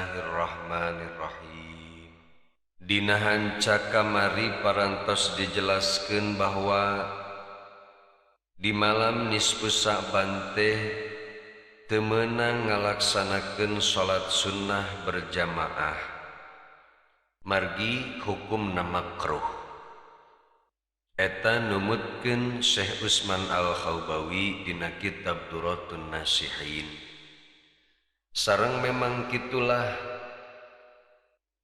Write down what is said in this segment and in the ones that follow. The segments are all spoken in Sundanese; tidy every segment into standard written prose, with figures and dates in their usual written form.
Bismillahirrahmanirrahim. Dina hanca kamari parantos dijelaskeun bahwa di malam nisfu Sa'ban teh teu meunang ngalaksanakeun salat sunnah berjamaah, margi hukumna makruh. Eta numutkeun Syekh Utsman Al-Khaubawi dina kitab Duratun Nasihin. Sareng memang kitulah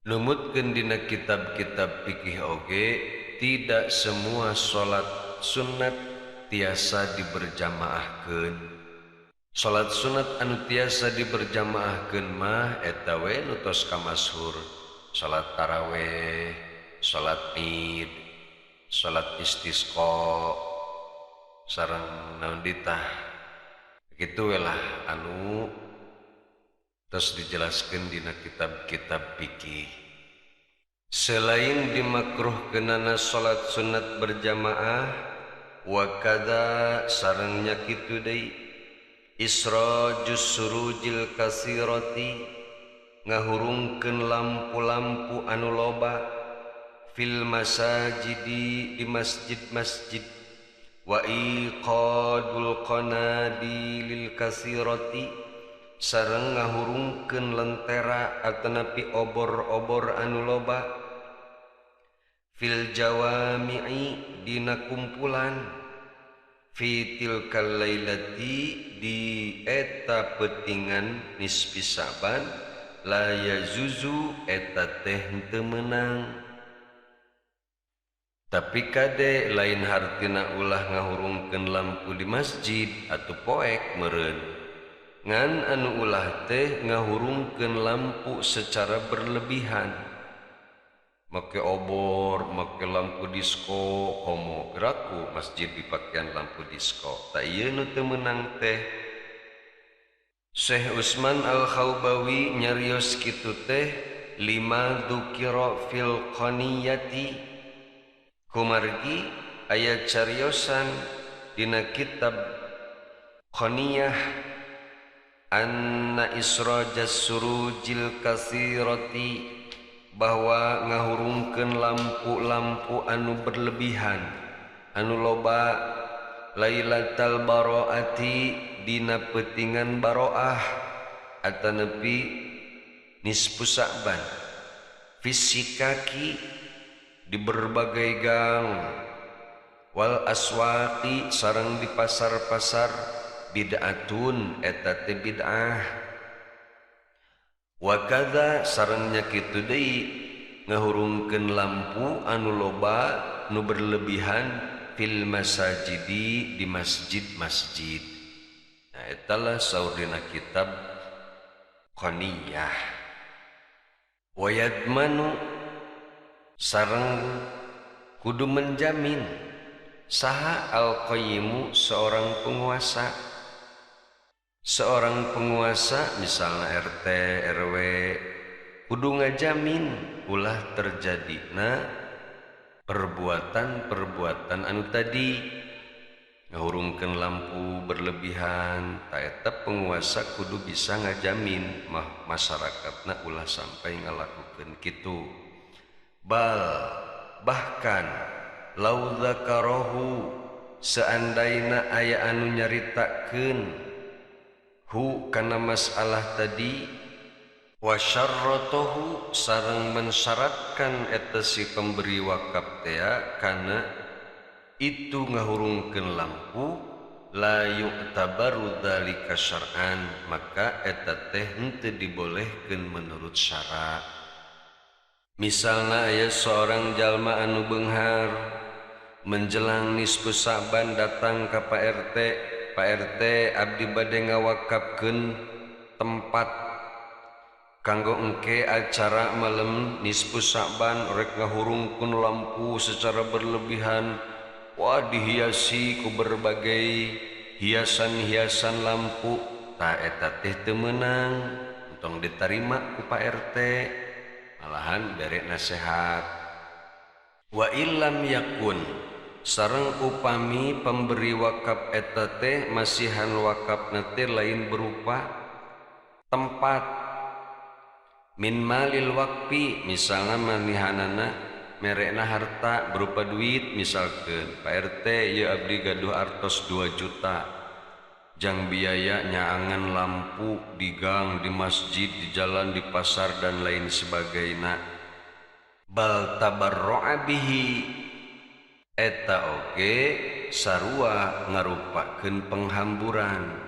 numutkeun dina kitab-kitab fikih oge, tidak semua salat sunat tiasa diberjamaahkeun. Salat sunat anu tiasa diberjamaahkeun mah eta we nu tos kamashur, salat taraweh, salat Id, salat istisqa, sareng naon ditah. Kitu we lah anu terus dijelaskan dina kitab-kitab fikih. Selain dimakruhkeunana salat sunat berjamaah, wa kadza sarengnya kitu deui israjus surujil kasirati, ngahurungkeun lampu-lampu anu loba, fil masajidi, di masjid-masjid, wa iqadul qanadilil kasirati, sareng ngahurungkeun lentera atanapi obor-obor anu loba, fil jawami'i, dina kumpulan, fi tilkal lailati, di eta peutingan nisfi Sa'ban, la yajuzu, eta teh henteu meunang. Tapi kade lain hartina ulah ngahurungkeun lampu di masjid atau poek meureun. Ngan anu ulah teh ngahurungkeun lampu secara berlebihan, make obor, make lampu disko, komo geraku masjid dipakean lampu disko. Tak ieu nu teu meunang teh. Syekh Utsman Al-Khaubawi nyarios kitu teh lima dzukira fil qaniyati, kumargi aya cariosan dina kitab Qaniyah, anna israjas surujil kasirati, bahwa ngahurungkeun lampu-lampu anu berlebihan anu loba, lailatal baroati, dina peutingan baroah atanapi nisfu Sa'ban, fisikaki, di berbagai gang, wal aswaqi, sareng di pasar-pasar, bid'atun, eta teh bid'ah. Wa kadza sarengnya kitu deui ngahurungkeun lampu anu loba nu berlebihan, fil masajidi, di masjid-masjid. Nah, eta lah saur dina kitab Qaniyah. Wa yadmanu, sareng kudu menjamin saha al-qayyimu, seorang penguasa. Seorang penguasa misalnya RT, RW, kudu ngajamin ulah terjadina perbuatan-perbuatan anu tadi ngahurungkeun lampu berlebihan. Ta eta penguasa kudu bisa ngajamin mah masyarakatna ulah sampai ngalakukeun kitu. Bal, bahkan, lau dzakarahu, seandaina aya anu nyaritakeun hu kana masalah tadi, wa syarratahu, sareng mensyaratkan eta si pemberi wakaf teh kana itu ngahurungkeun lampu, la yu'tabaru dzalika syar'an, maka eta teh henteu dibolehkeun menurut syara. Misalna aya seorang jalma anu beunghar, menjelang nisfu Sa'ban datang ka Pak RT, Pak RT, abdi bade ngawakafkeun tempat kanggo engke acara malam nisfu Sa'ban, rek ngahurungkeun lampu secara berlebihan, wah dihiasi ku berbagai hiasan-hiasan lampu. Ta eta teh teu meunang, entong diterima ku Pak RT, malahan bere nasihat. Wa illam yakun, sareng upami pemberi wakaf eta teh masihan wakaf teh lain berupa tempat. Min malil waqfi misalna manihanana merekna harta berupa duit, misalkan Pak RT ieu abdi gaduh artos 2 juta jang biaya nyaangan lampu di gang, di masjid, di jalan, di pasar dan lain sebagainya. Bal tabarru'a bihi eta oge sarua ngarupakeun penghamburan.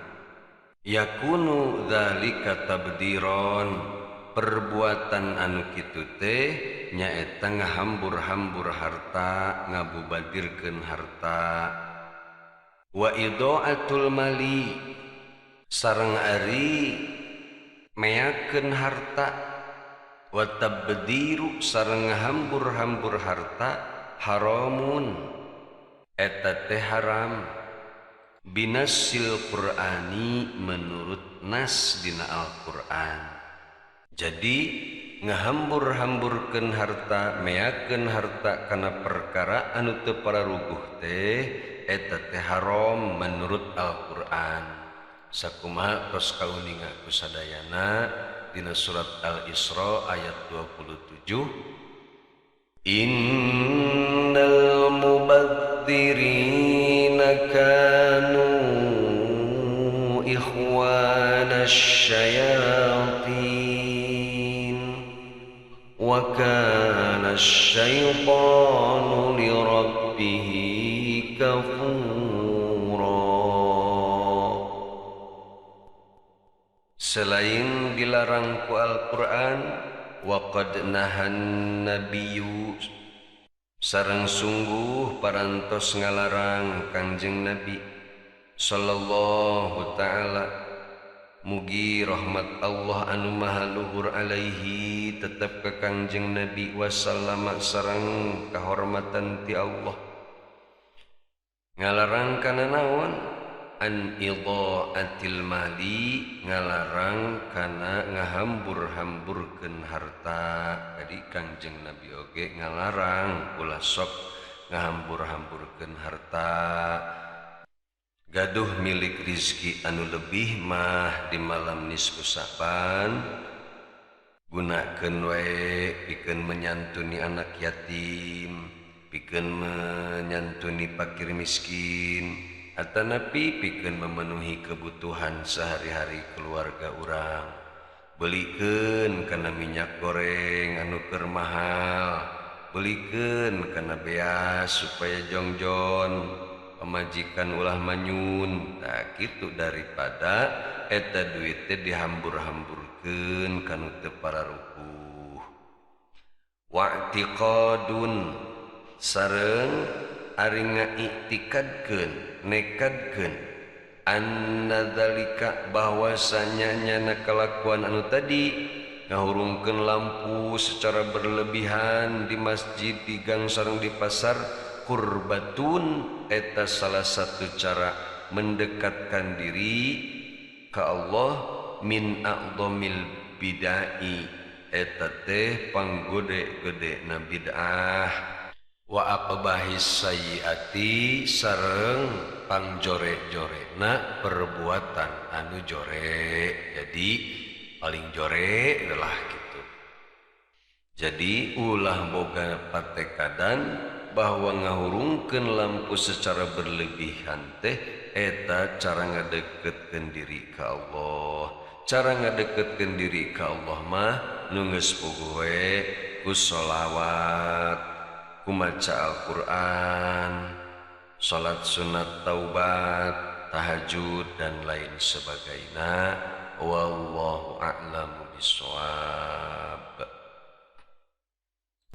Yakunu dzalika tabdiron, perbuatan anu kitu teh nyaeta ngahambur-hambur harta, ngabubadirkeun harta. Wa idaatul mali sareng ari meakeun harta, wa tabdiru sareng ngahambur-hambur harta haramun eta teh haram binasil Qur'ani menurut nas dina Al-Qur'an. Jadi ngahambur-hamburkeun harta, meakeun harta kana perkara anu teu pararuguh teh eta teh haram menurut Al-Qur'an. Sakumaha tos kauninga ku sadayana dina surat Al-Isra ayat 27, innal mubadzirina kanu ikhwanasy syayatin wa kana asy-syaitanu li rabbih kafura. Selain dilarang ku Al-Qur'an, wa qad nahan nabiyyu sareng sungguh parantos ngalarang Kangjeng Nabi sallallahu ta'ala, mugi rahmat Allah anu maha luhur alaihi tetep ke Kangjeng Nabi wasallama sareng kahormatan ti Allah. Ngalarang kana naon? An idhaatil mali, ngalarang kana ngahambur-hamburkeun harta. Jadi Kangjeng Nabi oge ngalarang ulah sok ngahambur-hamburkeun harta. Gaduh milik rizki anu lebih mah di malam nisfu Sa'ban gunakeun wae pikeun menyantuni anak yatim, pikeun menyantuni fakir miskin, atanapi pikeun memenuhi kebutuhan sehari-hari keluarga urang. Belikeun kana minyak goreng anu keur mahal, belikeun kana beas supaya jongjon, pamajikan ulah manyun. Tah kitu daripada eta duit teh dihambur-hamburkeun kanu teu pararuguh. Wa'tiqadun sareng ari ngaitikadkeun, nekadkeun anna dzalika bahwasanya nyana kalakuan anu tadi ngahurungkeun lampu secara berlebihan di masjid, di gang sareng di pasar, kurbatun eta salah satu cara mendekatkan diri ka Allah, min a'dhamil bidai eta teh panggede-gede na bid'ah, wa aqbahis sayyiati sareng pangjore-jorena perbuatan anu jore. Jadi paling jore adalah gitu. Jadi ulah boga patekadan bahwa ngahurungkeun lampu secara berlebihan teh eta cara ngadeketkeun diri ka Allah. Cara ngadeketkeun diri ka Allah mah nu geus puguh we ku sholawat, ku maca Al-Qur'an, salat sunat taubat, tahajud dan lain sebagainya. Wallahu a'lamu bissawab.